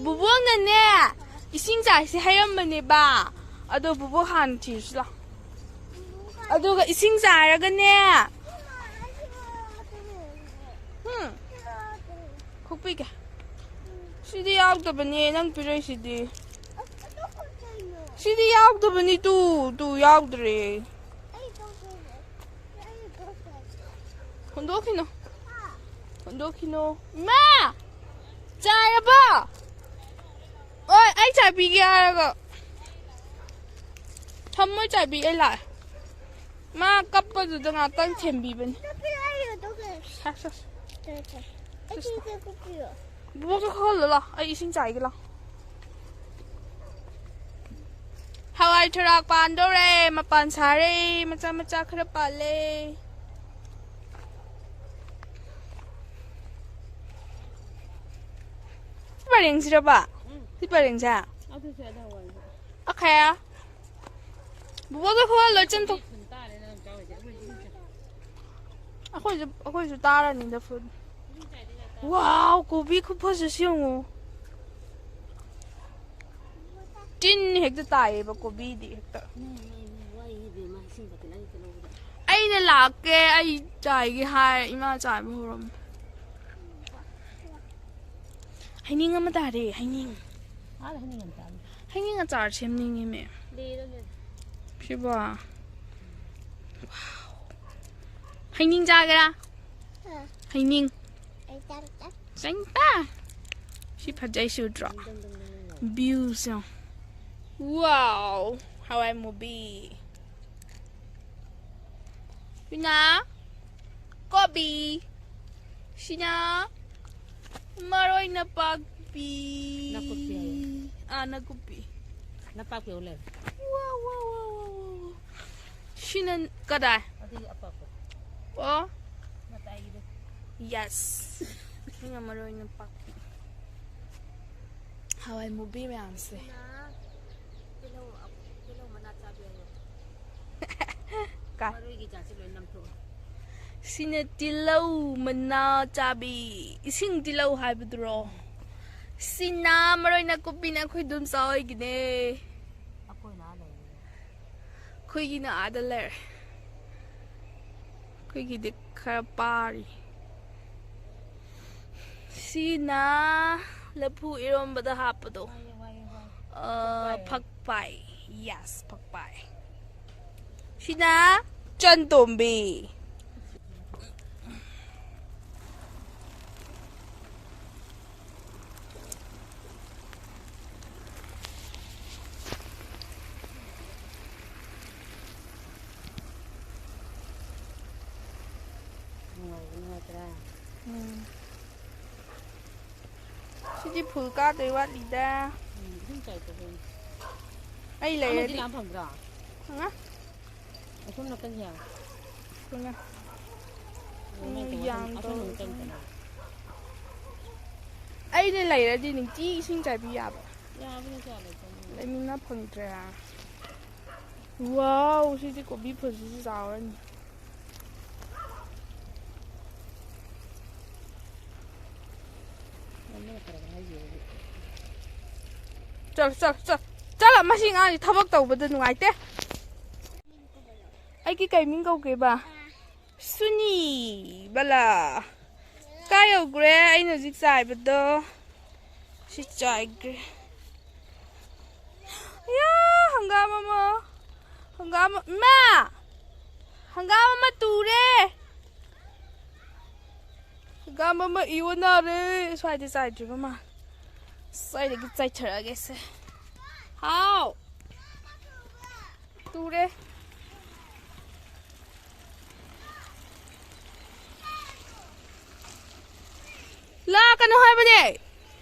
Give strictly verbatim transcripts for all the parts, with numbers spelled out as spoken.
ꯕꯨꯕꯣꯛꯅꯅꯦ, ꯏꯁꯤꯡ ꯆꯥꯏꯁꯦ ꯍꯥꯏꯔꯝꯕꯅꯦꯕ꯫ ꯑꯗꯣ ꯕꯨꯕꯣꯛ ꯍꯥꯟꯅ ꯊꯤꯔꯨꯁꯤ ꯂꯥꯎ꯫ ꯑꯗꯨꯒ ꯏꯁꯤꯡ ꯆꯥꯏꯔꯒꯅꯦ, ꯍꯨꯝ, ꯈꯣꯛꯄꯤꯒꯦ꯫ ꯁꯤꯗꯤ ꯌꯥꯎꯗꯕꯅꯦ, ꯅꯪ ꯄꯤꯔꯛꯏꯁꯤꯗꯤ꯫ ꯁꯤꯗꯤ ꯌꯥꯎꯗꯕꯅꯤ, ꯇꯨ, ꯇꯨ ꯌꯥꯎꯗ꯭ꯔꯦ꯫ ꯍꯨꯟꯗꯣꯛꯈꯤꯅꯨ꯫ ꯍꯨꯟꯗꯣꯛꯈꯤꯅꯨ꯫ ꯏꯃꯥ! ꯆꯥꯏꯔꯕꯣ? ꯑꯣꯏ, ꯑꯩ ꯆꯥꯏꯕꯤꯒꯦ ꯍꯥꯏꯔꯒ꯫ ꯊꯝꯃꯣ, ꯆꯥꯏꯕꯤ, ꯑꯩ ꯂꯥꯛꯑꯦ꯫ ꯃꯥ ꯀꯞꯄꯗꯨꯗ ꯉꯥꯛꯇꯪ ꯊꯦꯝꯕꯤꯕꯅꯤ꯫ ꯁꯁ, ꯁꯁ꯫ ꯕꯣꯛꯁꯇ ꯈꯜꯍꯜꯂꯣ ꯂꯥꯎ, ꯑꯩ ꯏꯁꯤꯡ ꯆꯥꯏꯒꯦ ꯂꯥꯎ꯫ ꯍꯋꯥꯏ ꯊꯔꯥꯛ ꯄꯥꯟꯗꯧꯔꯦ, ꯃꯄꯥꯟ ꯁꯥꯔꯦ, ꯃꯆꯥ ꯃꯆꯥ ꯈꯔ ꯄꯥꯜꯂꯦ꯫ ꯁꯤ ꯄꯔꯦꯡꯁꯤꯔꯕ? ꯎꯝ꯫ ꯁꯤ ꯄꯔꯦꯡꯁꯦ? ꯑꯗꯨꯁꯨ ꯑꯗ ꯍꯋꯥꯏꯁꯦ꯫ ꯑꯈꯌꯥ꯫ ꯕꯨꯕꯣꯛꯇ ꯈꯣꯍꯜꯂꯣ, ꯆꯟꯊꯣꯛ꯫ ꯊꯨꯝ ꯇꯥꯔꯦ ꯅꯪ ꯆꯥꯎ ꯍꯥꯏꯁꯦ, ꯑꯩꯈꯣꯏ ꯌꯨꯝ ꯆꯠ-꯫ ꯑꯩꯈꯣꯏꯁꯨ, ꯑꯩꯈꯣꯏꯁꯨ ꯇꯥꯔꯅꯤꯗ ꯐꯨꯜ꯫ ꯌꯨꯝ ꯆꯥꯏꯗꯤ ꯂꯥꯏ ꯇꯥꯔꯦ꯫ ꯋꯥꯎ, ꯀꯣꯕꯤ ꯈꯨꯐꯖꯁꯤ ꯌꯦꯡꯉꯨ꯫ ꯇꯤꯟ ꯍꯦꯛꯇ ꯇꯥꯏꯌꯦꯕ ꯀꯣꯕꯤꯗꯤ ꯍꯦꯛꯇ꯫ ꯅꯪ, ꯅꯪ, ꯅꯪ ꯋꯥꯏ ꯏꯕꯦꯝꯃ, ꯏꯁꯤꯡ ꯕꯥꯇꯤꯟ ꯑꯅꯤꯇ ꯂꯧꯕꯗ꯫ ꯑꯩꯅ ꯂꯥꯛꯀꯦ, ꯑꯩ ꯆꯥꯏꯒꯦ ꯍꯥꯏ, ꯏꯃꯥ ꯆꯥꯏꯕ ꯍꯧꯔꯝꯃꯦ꯫ ꯍꯩꯅꯤꯡ ꯑꯃ ꯇꯥꯔꯦ, ꯍꯩꯅꯤꯡ꯫ ꯑꯥꯗ ꯍꯩꯅꯤꯡ ꯌꯥꯝ ꯆꯥꯕꯅꯤ꯫ ꯍꯩꯅꯤꯡ ꯑꯆꯥꯔ ꯁꯦꯝꯅꯤꯡꯉꯤꯃꯦ꯫ ꯂꯤꯔꯣ, ꯂꯤꯔꯣ꯫ ꯁꯤꯕꯣ꯫ ꯋꯥꯎ꯫ ꯍꯩꯅꯤꯡ ꯆꯥꯒꯦꯔꯥ? ꯑ꯫ ꯍꯩꯅꯤꯡ꯫ ꯑꯩ ꯆꯥꯔꯛꯀꯦ꯫ ꯆꯪꯇ꯫ ꯁꯤ ꯐꯖꯩ, ꯁꯤ ꯎꯗ꯭ꯔꯣ? ꯗꯪ, ꯗꯪ, ꯗꯪ, ꯗꯪ ꯂꯥꯎ꯫ Views ꯌꯦꯡꯉꯣ꯫ ꯋꯥꯎ꯫ ꯍꯋꯥꯏ ꯃꯨꯕꯤ꯫ ꯁꯤꯅ ꯀꯣꯕꯤ꯫ ꯁꯤꯅ ꯃꯔꯣꯏ ꯅꯄꯥꯛꯄꯤ꯫ ꯅꯥꯀꯨꯞꯄꯤ ꯍꯥꯏꯌꯣ꯫ ꯑꯥ, ꯅꯥꯀꯨꯞꯄꯤ꯫ ꯅꯄꯥꯛꯄꯤ ꯑꯣ ꯂꯩꯔꯦ꯫ ꯋꯥ, ꯋꯥ, ꯋꯥ, ꯋꯥ, ꯋꯥ, ꯋꯥ꯫ ꯁꯤꯅ ꯀꯗꯥꯏ? ꯑꯗꯨꯒꯤ ꯑꯄꯥꯛꯄ꯫ ꯑꯣ꯫ ꯃꯇꯥꯏꯒꯤꯗꯣ꯫ Yes꯫ ꯁꯤꯅ ꯃꯔꯣꯏ ꯅꯄꯥꯛꯄꯤ꯫ ꯍꯋꯥꯏ ꯃꯨꯕꯤ ꯃꯌꯥꯝꯁꯦ꯫ ꯁꯤꯅ ꯇꯤꯜꯍꯧ, ꯇꯤꯜꯍꯧ ꯃꯅꯥ ꯆꯥꯕꯤ ꯍꯥꯏꯌꯣ꯫ ꯀꯥꯏ꯫ ꯃꯔꯣꯏꯒꯤ ꯖꯥꯠꯁꯦ ꯂꯣꯏ ꯅꯝꯊꯣꯛꯑꯣ꯫ ꯁꯤꯅ ꯇꯤꯜꯍꯧ ꯃꯅꯥ ꯆꯥꯕꯤ꯫ ꯏꯁꯤꯡ ꯇꯤꯜꯍꯧ ꯍꯥꯏꯕꯗꯨꯔꯣ? ꯁꯤꯅ ꯃꯔꯣꯏ ꯅꯥꯀꯨꯞꯄꯤꯅ ꯑꯩꯈꯣꯏ ꯑꯗꯨꯝ ꯆꯥꯎꯏꯒꯤꯅꯦ꯫ ꯑꯩꯈꯣꯏꯅ ꯑꯥ ꯂꯩꯔꯦ꯫ ꯑꯩꯈꯣꯏꯒꯤꯅ ꯑꯥꯗ ꯂꯩꯔꯦ꯫ ꯑꯩꯈꯣꯏꯒꯤꯗꯤ ꯈꯔ ꯄꯥꯔꯤ꯫ ꯁꯤꯅ ꯂꯐꯨ ꯏꯔꯣꯝꯕꯗ ꯍꯥꯞꯄꯗꯣ꯫ ꯋꯥꯏꯌꯦ, ꯋꯥꯏꯌꯦ, ꯋꯥꯏꯌꯦ꯫ ꯑ, ꯐꯛꯄꯥꯏ꯫ ꯐꯛꯄꯥꯏ꯫ Yes, ꯐꯛꯄꯥꯏ꯫ ꯁꯤꯅ ꯆꯟꯇꯣꯝꯕꯤ꯫ ꯅꯨꯡꯉꯥꯏꯕ ꯅꯨꯡꯉꯥꯏꯇ꯭ꯔꯥ? ꯎꯝ꯫ ꯁꯤꯗꯤ ꯐꯨꯜ ꯀꯥꯗꯣꯏ ꯋꯥꯠꯂꯤꯗ꯫ ꯎꯝ, ꯏꯁꯤꯡ ꯆꯥꯏꯗꯕꯩꯅꯦ꯫ ꯑꯩ ꯑꯃꯗꯤ ꯂꯩꯔꯗꯤ꯫ ꯂꯥꯝ ꯐꯪꯗ꯭ꯔꯣ? ꯐꯪꯉꯦ꯫ ꯑꯁꯣꯝ ꯅꯥꯀꯟꯁꯦ꯫ ꯐꯪꯉꯦ꯫ ꯑꯗꯨꯃꯥꯏꯅ ꯎꯝ, ꯇꯧꯕ ꯑꯁꯣꯝ, ꯌꯥꯝ ꯑꯁꯣꯝ ꯇꯧꯋꯦ꯫ ꯅꯥꯀꯟ ꯆꯠꯂꯣ꯫ ꯑꯩꯅ ꯂꯩꯔꯗꯤ ꯅꯨꯡꯇꯤ ꯏꯁꯤꯡ ꯆꯥꯏꯕꯤ ꯌꯥꯕ꯫ ꯌꯥꯕꯅꯤ, ꯀꯌꯥ ꯂꯩꯇꯕꯅꯤ꯫ ꯂꯩꯃꯤꯟꯅ ꯐꯪꯗ꯭ꯔꯦ꯫ ꯋꯥꯎ, ꯁꯤꯗꯤ ꯀꯣꯕꯤ ꯐꯨꯜꯁꯤꯁꯨ ꯆꯥꯎꯔꯅꯤ꯫ ꯆꯠꯂꯣ, ꯆꯠꯂꯣ, ꯆꯠꯂꯣ꯫ ꯆꯠꯂꯣ, ꯃꯁꯤ ꯑꯉꯥꯡꯁꯤ ꯊꯕꯛ ꯇꯧꯕꯗ ꯅꯨꯡꯉꯥꯏꯇꯦ꯫ ꯑꯩꯒꯤ ꯀꯩ ꯃꯤꯡ ꯀꯧꯒꯦꯕ? ꯁꯨꯅꯤ ꯕꯂꯥ꯫ ꯀꯥꯏ ꯌꯧꯈ꯭ꯔꯦ ꯑꯩꯅ ꯍꯧꯖꯤꯛ ꯆꯥꯏꯕꯗꯣ? ꯁꯤ ꯆꯥꯏꯈ꯭ꯔꯦ꯫ ꯌꯥ, ꯍꯪꯒꯥꯝ ꯑꯃ, ꯍꯪꯒꯥꯝ ꯑꯃ, ꯏꯃꯥ! ꯍꯪꯒꯥꯝ ꯑꯃ ꯇꯨꯔꯦ꯫ ꯍꯪꯒꯥꯝ ꯑꯃ ꯏ ꯑꯣꯟꯅꯔꯦ꯫ ꯁ꯭ꯋꯥꯏꯗ ꯆꯥꯏꯗ꯭ꯔꯤꯕ ꯃꯥ꯫ ꯁ꯭ꯋꯥꯏꯗꯒꯤ ꯆꯥꯏꯊꯔꯛꯑꯒꯦꯁꯦ꯫ ꯍꯥꯎ! ꯇꯨꯔꯦ꯫ ꯂꯥꯛꯀꯅꯨ ꯍꯥꯏꯕꯅꯦ꯫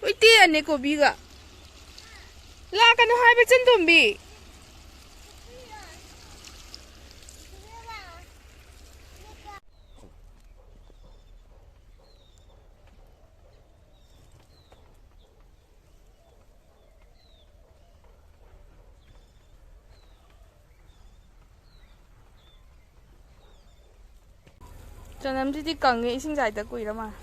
ꯂꯣꯏ ꯇꯦꯛꯑꯅꯤ ꯀꯣꯕꯤꯒ꯫ ꯂꯥꯛꯀꯅꯨ ꯍꯥꯏꯕ ꯆꯟꯇꯣꯝꯕꯤ꯫ ꯆꯅꯝꯁꯤꯗꯤ ꯀꯪꯉꯦ, ꯏꯁꯤꯡ ꯆꯥꯏꯗ ꯀꯨꯏꯔ ꯃꯥꯜꯂꯦ꯫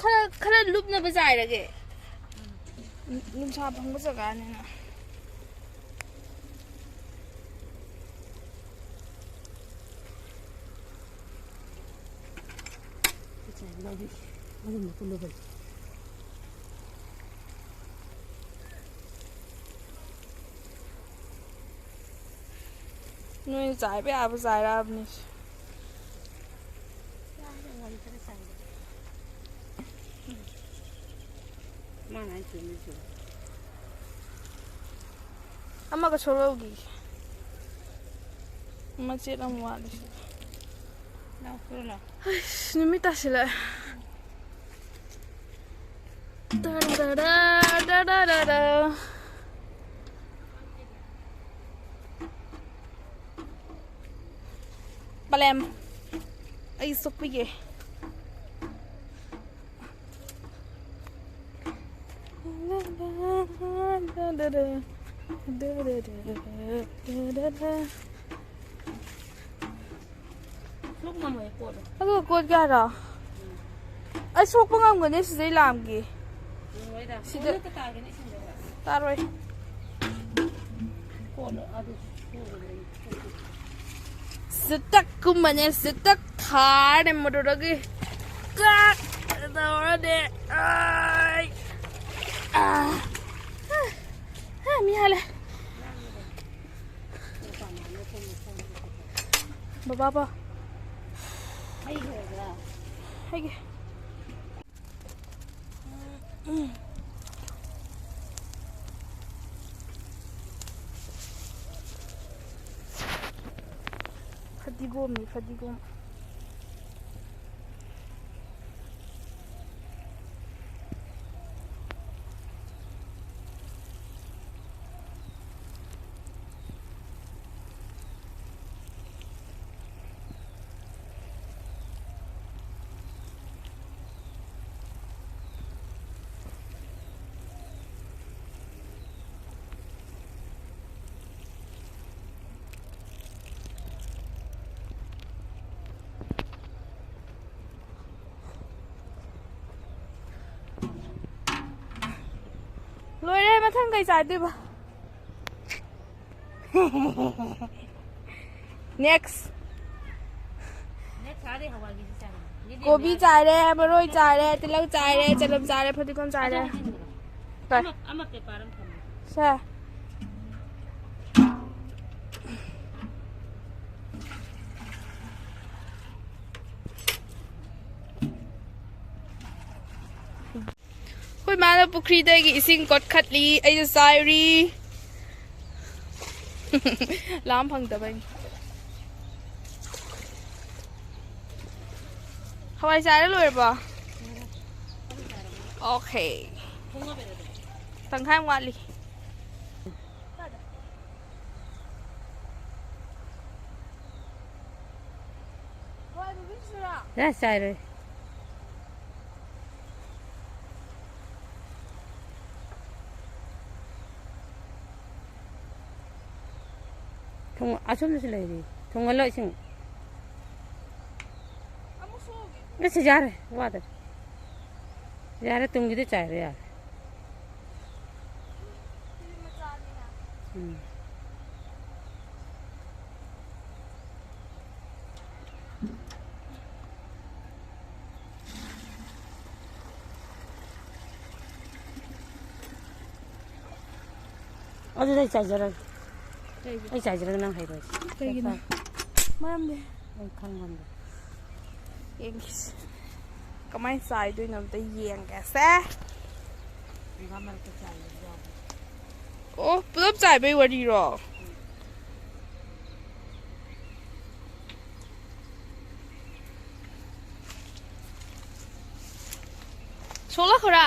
ꯈꯔ, ꯈꯔ ꯂꯨꯞꯅꯕ ꯆꯥꯏꯔꯒꯦ꯫ ꯅꯨꯡꯁꯥ ꯐꯪꯕ ꯖꯒꯥꯅꯤꯅ꯫ ꯅꯣꯏꯅ ꯆꯥꯏꯕ ꯌꯥꯕ ꯆꯥꯏꯔꯛꯑꯕꯅꯤ꯫ ꯃꯥꯅ ꯍꯥꯏ ꯆꯨꯝꯃꯤ ꯆꯨꯝꯃꯤ꯫ ꯑꯃꯒ ꯁꯣꯔꯧꯒꯤ꯫ ꯃꯆꯦꯠ ꯑꯃ ꯋꯥꯠꯂꯤ ꯁꯤꯗ꯫ ꯂꯥꯎ, ꯁꯣꯔꯣ ꯂꯥꯎ꯫ ꯑꯩꯁ, ꯅꯨꯃꯤꯠ ꯇꯥꯁꯤꯜꯂꯛꯑꯦ꯫ ꯇꯔꯥ ꯇꯔꯥ ꯇꯔꯥ ꯇꯔꯥ꯫ ꯄꯂꯦꯝ꯫ ꯑꯩ ꯁꯣꯛꯄꯤꯒꯦ꯫ ꯁꯣꯛ ꯉꯝꯃꯣꯏ, ꯀꯣꯠꯂꯣ꯫ ꯑꯗꯨꯒ ꯀꯣꯠꯀꯦ ꯍꯥꯏꯔꯣ? ꯑꯩ ꯁꯣꯛꯄ ꯉꯝꯒꯅꯤ, ꯁꯤꯗꯩ ꯂꯥꯝꯒꯦ꯫ ꯉꯝꯃꯣꯏꯗ꯫ ꯁꯤꯗ ꯀꯣꯟꯅ ꯇꯥꯒꯦꯅꯦ ꯏꯁꯤꯡꯗ꯫ ꯇꯥꯔꯣꯏ꯫ ꯀꯣꯠꯂꯣ, ꯑꯗꯨ ꯁꯨꯔꯕꯅꯦ꯫ ꯁꯤꯇꯛ ꯀꯨꯝꯕꯅꯦ, ꯁꯤꯇꯛ ꯊꯥꯔꯦ ꯃꯗꯨꯗꯒꯤ꯫ ꯀꯛ ꯇꯧꯔꯅꯤ꯫ ꯑꯥꯏ꯫ ꯑꯥ꯫ ꯑꯥ, ꯃꯤ ꯍꯥꯜꯂꯦ꯫ ꯕꯕꯥ ꯄꯥꯎ꯫ ꯑꯩꯒꯤ꯫ ꯐꯗꯤꯒꯣꯝꯅꯤ, ꯐꯗꯤꯒꯣꯝ꯫ ꯏꯊꯪ ꯀꯩ ꯆꯥꯗꯣꯏꯕ? Next. ꯅꯦꯛꯁ ꯆꯥꯔꯗꯤ ꯍꯋꯥꯏꯒꯤꯁꯤ ꯆꯥꯔꯅꯤ꯫ ꯌꯦꯟꯗꯦꯝ ꯀꯣꯕꯤ ꯌꯥꯎꯔꯗꯤ꯫ ꯆꯥꯔꯦ, ꯃꯔꯣꯏ ꯆꯥꯔꯦ, ꯇꯤꯜꯍꯧ ꯆꯥꯔꯦ, ꯆꯅꯝ ꯆꯥꯔꯦ, ꯐꯗꯤꯒꯣꯝ ꯆꯥꯔꯦ꯫ ꯑꯗꯨ ꯍꯥꯏꯖꯤꯟꯒꯅꯨ꯫ ꯇꯥꯏ꯫ ꯑꯃ, ꯑꯃ ꯄꯦꯄꯔ ꯑꯃ ꯊꯝꯃꯣ꯫ ꯁꯦ꯫ ꯑꯩꯈꯣꯏ ꯃꯥꯅ ꯄꯨꯈ꯭ꯔꯤꯗꯒꯤ ꯏꯁꯤꯡ ꯀꯣꯠꯈꯠꯂꯤ, ꯑꯩꯅ ꯆꯥꯏꯔꯤ꯫ ꯂꯥꯝ ꯐꯪꯗꯕꯩꯅꯤ꯫ ꯍꯋꯥꯏ ꯆꯥꯏꯔ ꯂꯣꯏꯔꯕꯣ? Okay꯫ ꯇꯪꯈꯥꯏ ꯑꯃ ꯋꯥꯠꯂꯤ꯫ ꯌꯥ ꯆꯥꯏꯔꯣꯏ꯫ ꯊꯨꯡ-, ꯑꯁꯣꯝꯗꯁꯨ ꯂꯩꯔꯤ꯫ ꯊꯨꯡꯍꯜꯂꯣ ꯏꯁꯤꯡ꯫ ꯑꯁ, ꯌꯥꯔꯦ, ꯋꯥꯗꯔꯦ꯫ ꯌꯥꯔꯦ, ꯇꯨꯡꯒꯤꯗꯤ ꯆꯥꯏꯔꯣ, ꯌꯥꯔꯦ꯫ ꯎꯝ꯫ ꯑꯗꯨꯗꯤ ꯑꯩ ꯆꯥꯏꯖꯔꯒꯦ꯫ ꯀꯩꯒꯤ? ꯑꯩ ꯆꯥꯏꯖꯔꯒꯦ, ꯅꯪ ꯍꯩꯔꯣꯏ꯫ ꯀꯩꯒꯤꯅꯣ? ꯃꯔꯝꯗꯤ? ꯑꯩ ꯈꯪꯉꯝꯗꯦ꯫ ꯌꯦꯡꯈꯤꯁꯦ꯫ ꯀꯃꯥꯏꯅ ꯆꯥꯏꯗꯣꯏꯅꯣ ꯑꯝꯇ ꯌꯦꯡꯒꯦꯁꯦ꯫ ꯍꯪꯒꯥꯝ ꯃꯔꯛꯇ ꯆꯥꯏꯕꯁꯨ ꯌꯥꯎꯕꯅꯦ꯫ ꯑꯣ, ꯄꯨꯂꯞ ꯆꯥꯏꯕꯩ ꯋꯥꯔꯤꯔꯣ? ꯁꯣꯛꯂꯛꯈ꯭ꯔꯥ?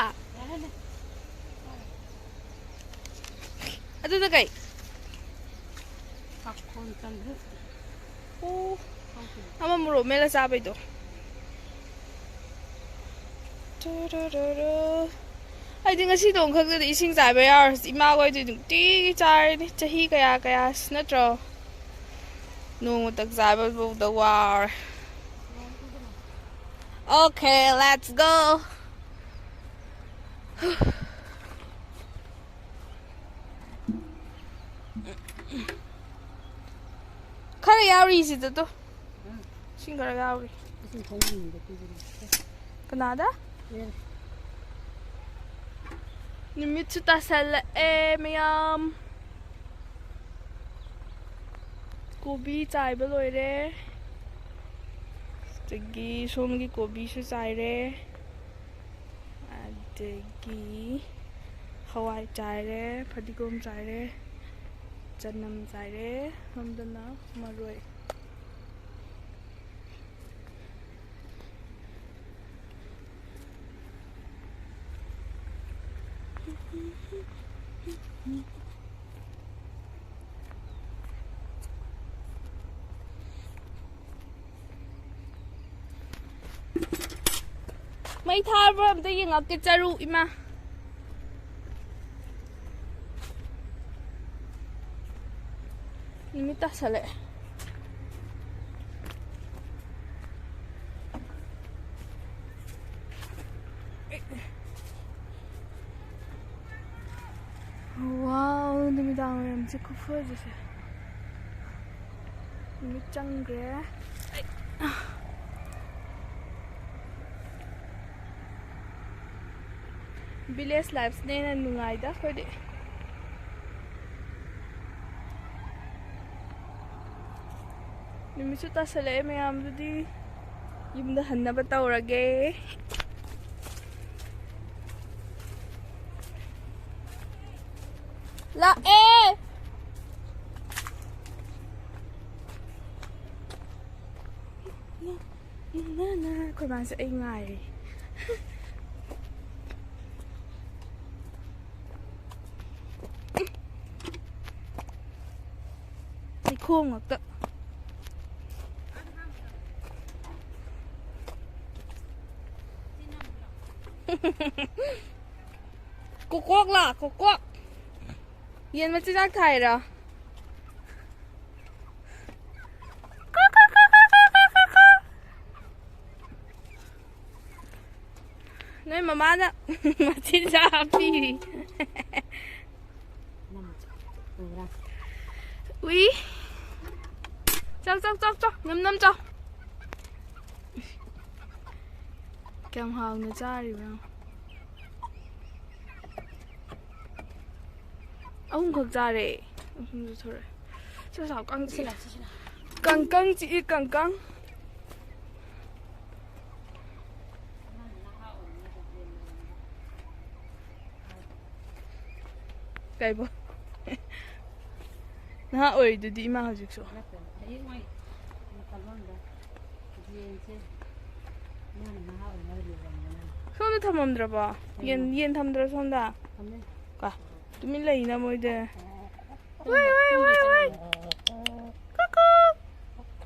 ꯑꯗꯨꯅ ꯀꯩ? ꯄꯥꯈꯣꯟ ꯆꯟꯗ꯭ꯔꯦ꯫ ꯑꯣ, ꯑꯃ ꯃꯣꯔꯣꯛ ꯃꯦꯠꯂ ꯆꯥꯕꯩꯗꯣ꯫ ꯇꯨꯔꯨꯔꯨꯔꯨ꯫ ꯑꯩꯗꯤ ꯉꯁꯤꯗꯣ ꯈꯛꯇꯗ ꯏꯁꯤꯡ ꯆꯥꯏꯕ ꯌꯥꯎꯔꯁꯤ꯫ ꯏꯃꯥꯈꯣꯏꯗꯤ ꯅꯨꯡꯇꯤꯒꯤ ꯆꯥꯔꯅꯤ꯫ ꯆꯍꯤ ꯀꯌꯥ ꯀꯌꯥ ꯅꯠꯇ꯭ꯔꯣ? ꯅꯣꯡꯃꯇꯪ ꯆꯥꯏꯕꯐꯧꯗ ꯋꯥꯔꯦ꯫ Okay, let's go. ꯈꯔ ꯌꯥꯎꯔꯤ ꯁꯤꯗ ꯇꯨ꯫ ꯏꯁꯤꯡ ꯈꯔ ꯌꯥꯎꯔꯤ꯫ ꯏꯁꯤꯡ ꯈꯔ ꯌꯥꯎꯔꯤ꯫ ꯀꯅꯥꯗ? ꯅꯨꯃꯤꯠꯁꯨ ꯇꯥꯁꯜꯂꯛꯑꯦ ꯃꯌꯥꯝ꯫ ꯀꯣꯕꯤ ꯆꯥꯏꯕ ꯂꯣꯏꯔꯦ꯫ ꯑꯗꯒꯤ ꯁꯣꯝꯒꯤ ꯀꯣꯕꯤꯁꯨ ꯆꯥꯏꯔꯦ꯫ ꯑꯗꯒꯤ ꯍꯋꯥꯏ ꯆꯥꯏꯔꯦ, ꯐꯗꯤꯒꯣꯝ ꯆꯥꯏꯔꯦ, ꯆꯅꯝ ꯆꯥꯏꯔꯦ, ꯁꯣꯝꯗꯅ ꯃꯔꯣꯏ꯫ ꯃꯩ ꯊꯥꯔꯕ꯭ꯔꯥ ꯑꯝꯇ ꯌꯦꯡꯉꯛꯀꯦ, ꯆꯔꯨ ꯏꯃꯥ꯫ ꯅꯨꯃꯤꯠ ꯇꯥꯁꯜꯂꯛꯑꯦ꯫ ꯋꯥꯎ, ꯅꯨꯃꯤꯗꯥꯡ ꯋꯥꯏꯔꯝꯁꯦ ꯈꯨꯐꯖꯁꯦ꯫ ꯅꯨꯃꯤꯠ ꯆꯪꯈ꯭ꯔꯦ꯫ Village lifeꯁꯤꯅ ꯍꯦꯟꯅ ꯅꯨꯡꯉꯥꯏꯗ ꯑꯩꯈꯣꯏꯗꯤ꯫ ꯅꯨꯃꯤꯠꯁꯨ ꯇꯥꯁꯜꯂꯛꯑꯦ ꯃꯌꯥꯝꯗꯨꯗꯤ꯫ ꯌꯨꯝꯗ ꯍꯟꯅꯕ ꯇꯧꯔꯒꯦ꯫ ꯂꯥꯛꯑꯦ꯫ ꯅ, ꯅ, ꯅ, ꯑꯩꯈꯣꯏ ꯃꯥꯁꯦ ꯑꯩ ꯉꯥꯏꯔꯦ꯫ ꯂꯩꯈꯣꯝ ꯉꯥꯛꯇ꯫ ꯀꯣꯀꯣꯛꯂꯥ, ꯀꯣꯀꯣꯛ꯫ ꯌꯦꯟ ꯃꯆꯤꯟꯖꯥꯛ ꯊꯥꯏꯔꯣ? ꯅꯣꯏ ꯃꯃꯥꯅ ꯃꯆꯤꯟꯖꯥꯛ ꯍꯥꯞꯄꯤꯔꯤ꯫ ꯎꯏ꯫ ꯆꯥꯎ, ꯆꯥꯎ, ꯆꯥꯎ, ꯆꯥꯎ꯫ ꯅꯝ ꯅꯝ ꯆꯥꯎ꯫ ꯀꯌꯥꯝ ꯍꯥꯎꯅ ꯆꯥꯔꯤꯕ ꯌꯦꯡꯉꯣ꯫ ꯑꯍꯨꯝꯈꯛ ꯆꯥꯔꯦ꯫ ꯑꯍꯨꯝꯁꯨ ꯊꯣꯔꯛꯑꯦ꯫ ꯁꯤ ꯂꯥꯎ, ꯀꯥꯡ ꯆꯤꯛꯑꯦ꯫ ꯁꯤꯂꯥ, ꯁꯤꯂꯥ꯫ ꯀꯥꯡ, ꯀꯥꯡ ꯆꯤꯛꯑꯦ, ꯀꯥꯡ, ꯀꯥꯡ꯫ ꯀꯩꯕꯣ? ꯅꯍꯥ ꯑꯣꯏꯔꯤꯗꯨꯗꯤ ꯏꯃꯥ ꯍꯧꯖꯤꯛꯁꯨ꯫ ꯅꯠꯇꯦ, ꯍꯌꯦꯡꯋꯥꯏ ꯃꯇꯝ ꯑꯃꯗ ꯌꯦꯟꯁꯦ ꯏꯃꯥꯅ ꯅꯍꯥ ꯑꯣꯏꯔꯤꯉꯩꯗ ꯂꯣꯏꯔꯝꯕꯅꯦ꯫ ꯁꯣꯝꯗ ꯊꯝꯃꯝꯗ꯭ꯔꯕꯣ? ꯌꯦꯟ, ꯀꯩꯅꯣ? ꯌꯦꯟ ꯊꯝꯗ꯭ꯔꯣ ꯁꯣꯝꯗ? ꯊꯝꯃꯦ꯫ ꯀ-, ꯇꯨꯃꯤꯟ ꯂꯩꯅ ꯃꯣꯏꯗꯤ꯫ ꯇꯨꯝꯕ, ꯋꯥꯏ, ꯋꯥꯏ, ꯇꯨꯝꯕ ꯋꯥꯏ, ꯋꯥꯏ꯫ ꯆꯪꯉꯛꯑꯣ꯫ ꯀꯨꯀꯨ꯫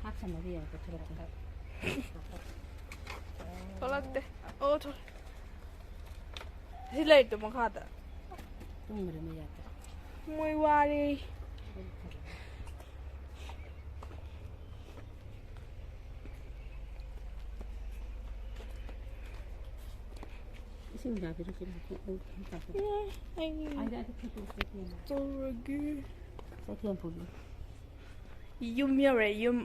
ꯍꯥꯞꯁꯟꯅꯕ ꯌꯦꯡꯉꯣ, ꯊꯣꯛꯂꯛꯄꯗ꯫ ꯊꯣꯛꯂꯛꯇꯦ꯫ ꯑꯣ, ꯊꯣꯛꯂꯛ-, ꯁꯤ ꯂꯩꯔꯤꯗꯣ ꯃꯈꯥꯗ꯫ ꯇꯨꯝꯈ꯭ꯔꯦ ꯃꯌꯥꯗ꯫ ꯃꯣꯏ ꯋꯥꯔꯦ꯫ ꯏꯁꯤꯡ ꯆꯥꯕꯤꯔꯛꯀꯦ꯫ ꯑꯦ, ꯑꯩ ꯑꯥꯏꯗ ꯑꯗꯨ ꯐꯣꯇꯣ ꯀꯩꯊꯦꯜꯗ꯫ ꯇꯧꯔꯒꯦ꯫ ꯀꯩꯊꯦꯜ ꯄꯨꯕꯤ꯫ ꯌꯨꯝ ꯌꯧꯔꯦ, ꯌꯨꯝ꯫